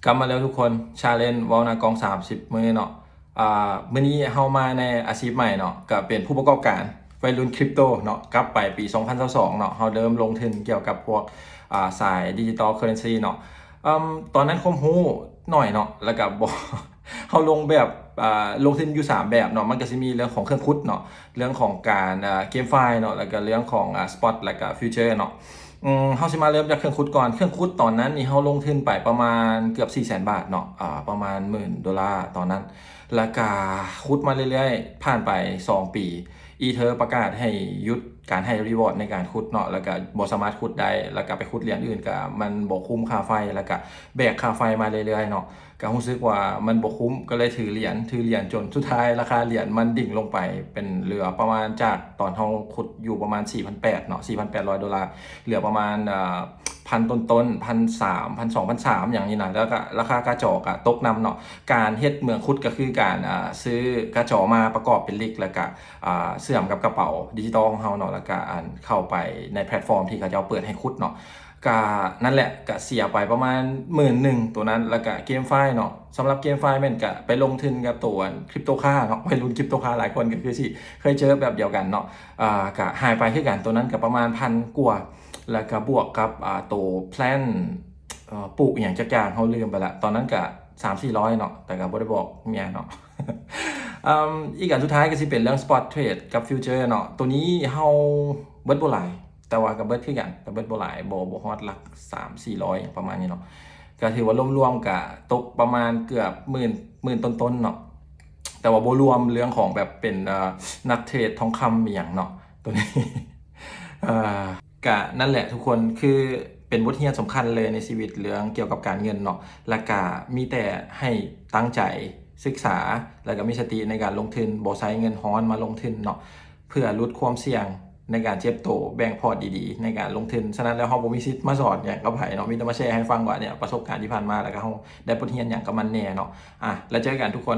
ກັບມາແລ້ວທຸກຄົນ Challenge ເວົ້າໜ້າກ້ອງສາມສິບມື້ເນາະ. ອ່າ ມື້ນີ້ເຮົາມາໃນອາຊີບໃໝ່ເນາະ ກະເປັນຜູ້ປະກອບການໄວລຸ້ນຄຣິບໂຕເນາະ. ກັບໄປປີສອງພັນຊາວສອງເນາະ ເຮົາເລີ່ມລົງທຶນກ່ຽວກັບພວກ ອ່າ ສາຍ digital currency ເນາະ. ອືມ ຕອນນັ້ນຄວາມຮູ້ໜ້ອຍເນາະ ແລ້ວກະບໍ່ ເຮົາລົງແບບ ອ່າ ລົງທຶນຢູ່ສາມແບບເນາະ. ມັນກະຊິມີເລື່ອງຂອງເຄື່ອງຂຸດເນາະ, ເລື່ອງຂອງການ ອ່າ GameFi ເນາະ ແລ້ວກະເລື່ອງຂອງ ອ່າ Spot ແລ້ວກະ Future ເນາະ. ອືມ ເຮົາຊິມາເລີ່ມຈາກເຄື່ອງຂຸດກ່ອນ. ເຄື່ອງຂຸດຕອນນັ້ນນີ້ເຮົາລົງທຶນໄປປະມານເກືອບສີ່ແສນບາດເນາະ, ອ່າ ປະມານໝື່ນໂດລາຕອນນັ້ນ. ແລ້ວກະຂຸດມາເລື້ອຍໆ ຜ່ານໄປສອງປີ Ether ປະກາດໃຫ້ຢຸດການໃຫ້ reward ໃນການຂຸດເນາະ, ແລ້ວກະບໍ່ສາມາດຂຸດໄດ້, ແລ້ວກະໄປຂຸດຫຼຽນອື່ນ ກະມັນບໍ່ຄຸ້ມຄ່າໄຟ, ແລ້ວກະແບກຄ່າໄຟມາເລື້ອຍໆເນາະ. ກະຮູ້ສຶກວ່າມັນບໍ່ຄຸ້ມ ກະເລີຍຖືຫຼຽນ ຖືຫຼຽນຈົນສຸດທ້າຍລາຄາຫຼຽນມັນດິ່ງລົງໄປເປັນເຫຼືອປະມານ ຈາກຕອນເຮົາຂຸດຢູ່ປະມານສີ່ພັນແປດເນາະ ສີ່ພັນແປດຮ້ອຍໂດລາ ເຫຼືອປະມານ ເອີ ພັນຕົ້ນໆ ພັນສາມ ພັນສອງ ພັນສາມ ຫຍັງນີ້ນະ. ແລ້ວກະລາຄາກາຈໍກະຕົກນຳເນາະ. ການເຮັດເໝືອງຂຸດກະຄືການ ເອີ ຊື້ກາຈໍມາປະກອບເປັນລິກ ແລ້ວກະ ອ່າ ເຊື່ອມກັບກະເປົາດິຈິຕອລຂອງເຮົາເນາະ ແລ້ວກະ ອັນ ເຂົ້າໄປໃນແພລດຟອມທີ່ເຂົາເຈົ້າເປີດໃຫ້ຂຸດເນາະ. ກະນັ້ນແຫຼະ ກະເສຍໄປປະມານໝື່ນໜຶ່ງໂຕນັ້ນ. ແລ້ວກະ GameFi ເນາະ, ສຳລັບ GameFi ແມ່ນກະໄປລົງທຶນກັບໂຕ ອັນ ຄຣິບໂຕຄາເນາະ, ໄວລຸ້ນຄຣິບໂຕຄາຫຼາຍຄົນກະຄືຊິເຄີຍເຈີແບບດຽວກັນເນາະ. ອ່າ ກະຫາຍໄປຄືກັນ, ໂຕນັ້ນກະປະມານພັນກວ່າ ແລ້ວກະບວກກັບ ອ່າ ໂຕ plan ເອີ ປູກອີ່ຫຍັງຈັກຢ່າງ ເຮົາລືມໄປລະ. ຕອນນັ້ນກະສາມສີ່ຮ້ອຍເນາະ ແຕ່ກະບໍ່ໄດ້ບອກເມຍເນາະ. ອາ ອີກອັນສຸດທ້າຍກະຊິເປັນເລື່ອງ Spot Trade ກັບ Future ເນາະ. ໂຕນີ້ເຮົາເບິດບໍ່ຫຼາຍ ແຕ່ວ່າກະເບິດຄືກັນ, ກະເບິດບໍ່ຫຼາຍ ບໍ່ ບໍ່ຮອດຫຼັກສາມສີ່ຮ້ອຍ ຫຍັງປະມານນີ້ເນາະ. ກະຖືວ່າລວມໆກະຕົກປະມານເກືອບໝື່ນ ໝື່ນຕົ້ນໆເນາະ, ແຕ່ວ່າບໍ່ລວມເລື່ອງຂອງແບບເປັນ ເອີ ນັກເທຣດທອງຄຳອີ່ຫຍັງເນາະ ໂຕນີ້. ເອີ ກະນັ້ນແຫຼະທຸກຄົນ ຄືເປັນບົດຮຽນສຳຄັນເລີຍໃນຊີວິດເລື່ອງກ່ຽວກັບການເງິນເນາະ. ແລ້ວກະມີແຕ່ໃຫ້ຕັ້ງໃຈສຶກສາ ແລ້ວກະມີສະຕິໃນການລົງທຶນ, ບໍ່ໃຊ້ເງິນຮ້ອນມາລົງທຶນເນາະ ເພື່ອຫຼຸດຄວາມສ່ຽງໃນການເຈັບໂຕ, ແບ່ງພອດດີໆໃນການລົງທຶນ. ສະນັ້ນແລ້ວເຮົາບໍ່ມີສິດມາສອນຫຍັງກັບໃຜເນາະ, ມີແຕ່ມາແຊໃຫ້ຟັງວ່າເນຍ ປະສົບການທີ່ຜ່ານມາ ແລ້ວກະເຮົາໄດ້ບົດຮຽນຫຍັງກັບມັນແດ່ເນາະ. ອ່ະ ແລ້ວເຈີກັນທຸກຄົນ.